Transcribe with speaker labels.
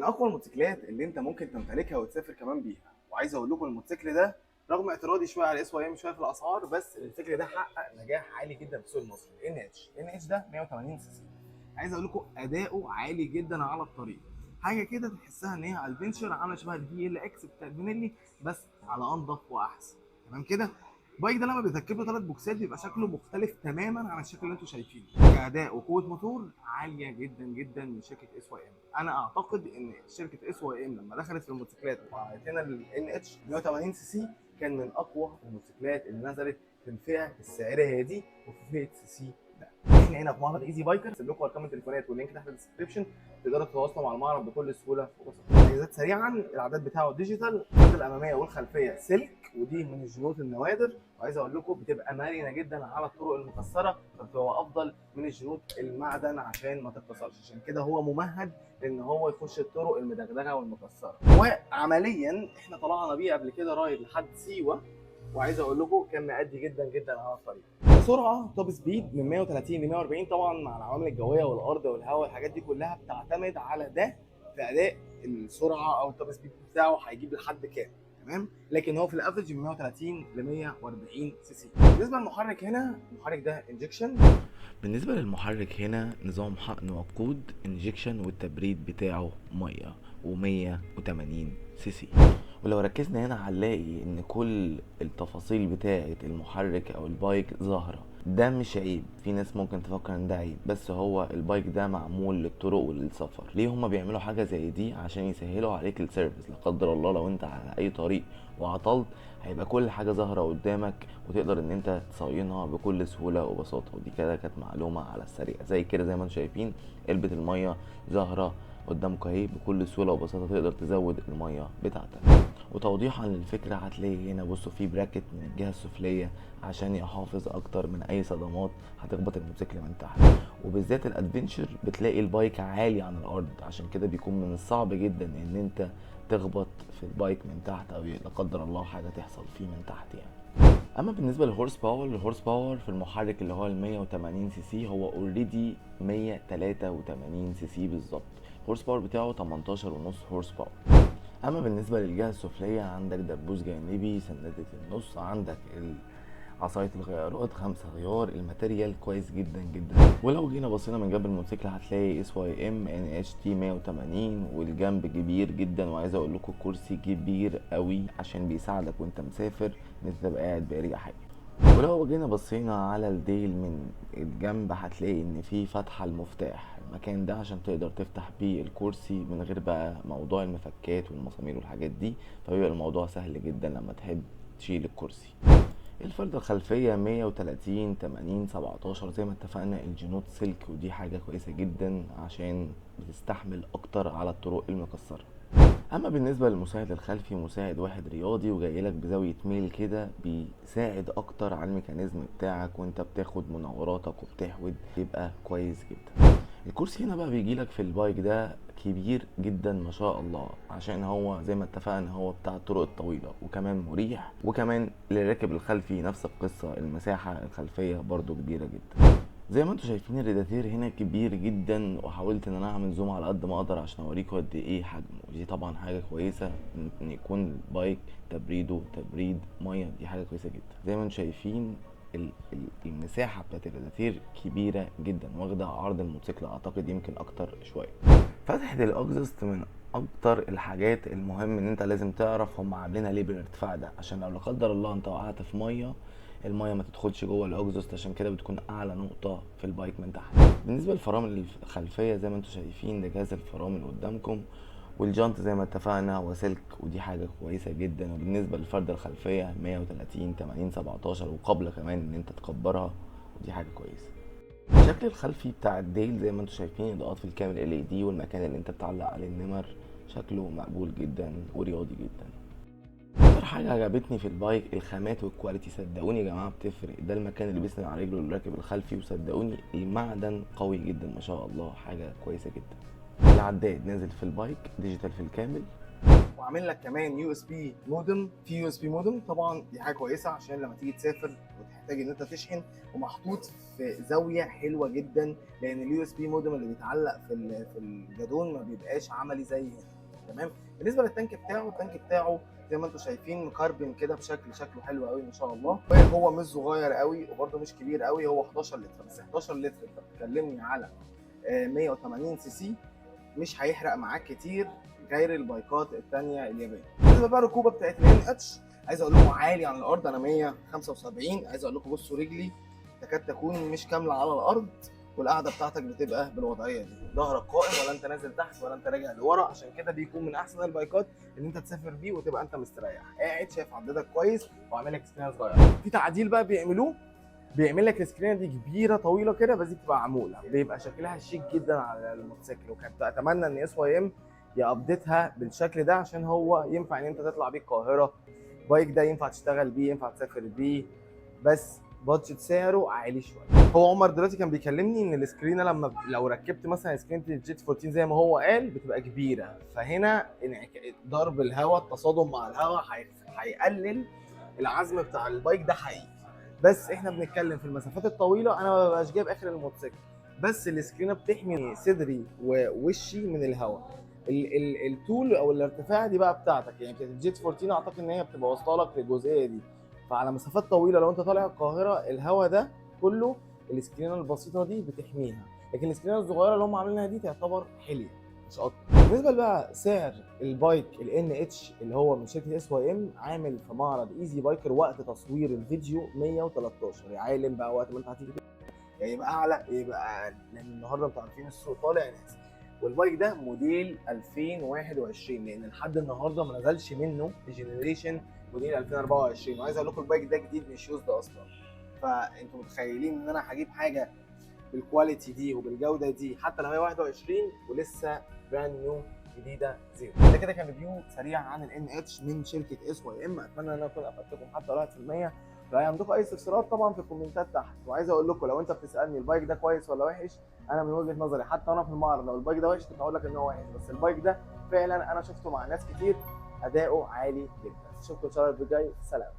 Speaker 1: اقوى الموتوسيكلات اللي انت ممكن تمتلكها وتسافر كمان بيها. وعايز اقول لكم الموتوسيكل ده رغم اعتراضي شوية على SYM شوية في الاسعار، بس الموتوسيكل ده حقق نجاح عالي جدا في السوق المصري. NH ده 180 سي سي. عايز اقول لكم اداؤه عالي جدا على الطريق، حاجة كده تحسها ان هي adventure، عامله شبه ال DLX بتاع بنيلي بس على انضف واحسن. تمام كده. ال bike ده لما بيتركب له ثلاث بوكسات بيبقى شكله مختلف تماما عن الشكل اللي انتم شايفينه. كاداء وقوه موتور عالية جدا جدا من شركة SYM. انا اعتقد ان شركة SYM لما دخلت في الموتوسيكلات وعملت لنا ال NH 180 سي سي كان من اقوى الموتوسيكلات اللي نزلت في الفئة السعرية دي وفي فئة سي سي ده. احنا هنا في معرض Easy Biker، سيب لكم ارقام التليفونات وال link تحت ال description، تقدروا تتواصلوا مع المعرض بكل سهولة وبساطه. مميزات سريعا، العداد بتاعه digital، الفردة الامامية والخلفيه سلك، ودي من الجنوط النوادر. وعايز اقول لكم بتبقى مرنه جدا على الطرق المكسره، فبتبقى افضل من الجنوط المعدن عشان ما تتكسرش. عشان كده هو ممهد ان هو يخش الطرق المدغدغه والمكسره. وعمليا احنا طلعنا بيه قبل كده ride لحد سيوه، وعايز اقول لكم كان مأدي جدا جدا على الطريق. سرعة top speed من 130 ل 140، طبعا مع العوامل الجوية والارض والهواء والحاجات دي كلها بتعتمد على ده في اداء السرعة او ال top speed بتاعه هيجيب لحد كام. تمام، لكن هو في ال average من 130 ل 140 سي سي. بالنسبة للمحرك هنا، المحرك ده injection.
Speaker 2: بالنسبة للمحرك هنا نظام حقن وقود injection، والتبريد بتاعه مية و180 سي سي. ولو ركزنا هنا هنلاقي ان كل التفاصيل بتاعة المحرك او ال bike ظاهرة. ده مش عيب، في ناس ممكن تفكر ان ده عيب، بس هو ال bike ده معمول للطرق وللسفر. ليه هما بيعملوا حاجة زي دي؟ عشان يسهلوا عليك ال service، لا قدر الله لو انت على اي طريق وعطلت هيبقى كل حاجة ظاهرة قدامك وتقدر ان انت تصينها بكل سهولة وبساطة. ودي كده كانت معلومة على السريع. زي كده زي ما انتم شايفين علبة المية ظاهرة قدامك اهي، بكل سهولة وبساطة تقدر تزود المية بتاعتك. وتوضيحا للفكرة هتلاقي هنا بصوا في bracket من الجهة السفلية عشان يحافظ اكتر من اي صدمات هتخبط الموتوسيكل من تحت. وبالذات ال adventure بتلاقي ال bike عالي عن الارض، عشان كده بيكون من الصعب جدا ان انت تخبط في ال bike من تحت او لا قدر الله حاجة تحصل فيه من تحت يعني. اما بالنسبة لل horse power، ال horse power في المحرك اللي هو ال 180 سي سي هو already 183 سي سي بالظبط. ال horse power بتاعه 18.5 horse power. اما بالنسبة للجهة السفليه عندك دبوس جانبي، سندة النص، عندك عصاية الغيارات 5 غيار، ال material كويس جدا جدا. ولو جينا بصينا من جنب الموتوسيكل هتلاقي SYM NHT 180، والجنب كبير جدا. وعايز اقول لكم الكرسي كبير قوي عشان بيساعدك وانت مسافر ان انت تبقى قاعد باريحية. ولو جينا بصينا على الديل من الجنب هتلاقي ان في فتحة المفتاح المكان ده عشان تقدر تفتح بيه الكرسي من غير بقى موضوع المفكات والمسامير والحاجات دي، فبيبقى الموضوع سهل جدا لما تحب تشيل الكرسي. الفردة الخلفية 130 80 17 زي ما اتفقنا، الجنوط سلك، ودي حاجة كويسة جدا عشان بتستحمل اكتر على الطرق المكسرة. اما بالنسبة للمساعد الخلفي، مساعد واحد رياضي وجاي لك بزاوية ميل كده، بيساعد اكتر على ال mechanism بتاعك وانت بتاخد مناوراتك وبتحود، يبقى كويس جدا. الكرسي هنا بقى بيجي لك في ال bike ده كبير جدا ما شاء الله، عشان هو زي ما اتفقنا هو بتاع الطرق الطويلة وكمان مريح، وكمان للراكب الخلفي نفس القصة، المساحة الخلفية برضو كبيرة جدا. زي ما انتم شايفين الريداتير هنا كبير جدا، وحاولت ان انا اعمل zoom على قد ما اقدر عشان اوريكم قد ايه حجمه. ودي طبعا حاجة كويسة ان يكون ال bike تبريده تبريد مية، دي حاجة كويسة جدا. زي ما انتم شايفين المساحة بتاعت الرادياتير كبيرة جدا، واخده عرض الموتوسيكل اعتقد يمكن اكتر شوية. فتحه ال exhaust من اكتر الحاجات المهم ان انت لازم تعرف هم عاملينها ليه بالارتفاع ده، عشان لو لا قدر الله انت وقعت في مية، المية ما تدخلش جوه ال exhaust، عشان كده بتكون اعلى نقطة في ال bike من تحت. بالنسبة للفرامل الخلفية زي ما انتم شايفين ده جهاز الفرامل قدامكم، والجانت زي ما اتفقنا هو سلك، ودي حاجة كويسة جدا. وبالنسبة للفرده الخلفية 130 80 17، وقابله كمان ان انت تكبرها، ودي حاجة كويسة. الشكل الخلفي بتاع الديل زي ما انتم شايفين اضاءات في الكامل LED، والمكان اللي انت بتعلق عليه النمر شكله مقبول جدا ورياضي جدا. اكتر حاجة عجبتني في ال bike الخامات وال quality، صدقوني يا جماعة بتفرق. ده المكان اللي بيسند على رجله الراكب الخلفي، وصدقوني المعدن قوي جدا ما شاء الله، حاجة كويسة جدا. العداد نازل في ال bike digital في الكامل،
Speaker 1: وعامل لك كمان USB modem، في USB modem طبعا دي حاجة كويسة عشان لما تيجي تسافر وتحتاج ان انت تشحن، ومحطوط في زاوية حلوة جدا، لان ال USB modem اللي بيتعلق في الجدون ما بيبقاش عملي زي هنا. تمام. بالنسبة لل tank بتاعه، ال tank بتاعه زي ما انتم شايفين مكربن كده بشكل شكله حلو قوي ما شاء الله. هو مش صغير قوي وبرده مش كبير قوي، هو 11 لتر بس. 11 لتر انت بتكلمني على 180 سي سي، مش هيحرق معاك كتير غير البايكات الثانية اليابانية. بالنسبة بقى الركوبه بتاعت ال NH، عايز اقول لكم عالي عن الارض، انا 175. عايز اقول لكم بصوا رجلي تكاد تكون مش كاملة على الارض، والقعده بتاعتك بتبقى بالوضعيه دي، ظهرك قائم ولا انت نازل تحت ولا انت راجع لورا. عشان كده بيكون من احسن البايكات ان انت تسافر بيه وتبقى انت مستريح، قاعد شايف عدادك كويس، وعامل لك سكرينه صغيرة. في تعديل بقى بيعملوه، بيعمل لك السكرينه دي كبيرة طويلة كده، بس دي بتبقى عمولة، بيبقى شكلها شيك جدا على الموتوسيكل. وكنت اتمنى ان SYM ي update ها بالشكل ده، عشان هو ينفع ان انت تطلع بيه القاهرة. bike ده ينفع تشتغل بيه، ينفع تسافر بيه، بس budget سعره عالي شوية. هو عمر دلوقتي كان بيكلمني ان السكرينه لما لو ركبت مثلا سكرينه ال GT 14 زي ما هو قال بتبقى كبيرة، فهنا ضرب الهواء، التصادم مع الهواء هيقلل العزم بتاع ال bike ده حقيقي. بس احنا بنتكلم في المسافات الطويلة، انا ما ببقاش جايب اخر الموتوسيكل، بس السكرينه بتحمي صدري ووشي من الهواء. ال الطول او الارتفاع دي بقى بتاعتك، يعني بتاعت ال GT 14 اعتقد ان هي بتبقى واصله لك للجزئيه دي. فعلى مسافات طويلة لو انت طالع القاهرة، الهواء ده كله السكرينه البسيطة دي بتحميها، لكن السكرينه الصغيرة اللي هم عاملينها دي تعتبر حليه مش اكتر. بالنسبة بقى سعر ال bike ال NH اللي هو من شركة SYM، عامل في معرض Easy Biker وقت تصوير الفيديو 113. يا عالم بقى وقت ما انت هتيجي يا يبقى اعلى يبقى اقل، لان النهارده انتوا عارفين السوق طالع نازل. وال bike ده موديل 2021، لان لحد النهارده ما نزلش منه generation موديل 2024. وعايز اقول لكم ال bike ده جديد مش used اصلا، فانتوا متخيلين ان انا هجيب حاجة بال quality دي وبالجوده دي حتى لو هي 21 ولسه brand new جديدة zero. ده كده كان review سريع عن ال NH من شركة SYM. اتمنى ان انا اكون افدتكم حتى 1%. لو عندكم اي استفسارات طبعا في الكومنتات تحت. وعايز اقول لكم لو انت بتسالني ال bike ده كويس ولا وحش، انا من وجهه نظري حتى وانا في المعرض لو ال bike ده وحش كنت هقول لك ان هو وحش، بس ال bike ده فعلا انا شفته مع ناس كتير اداؤه عالي جدا. اشوفكم ان شاء الله الفيديو الجاي، سلام.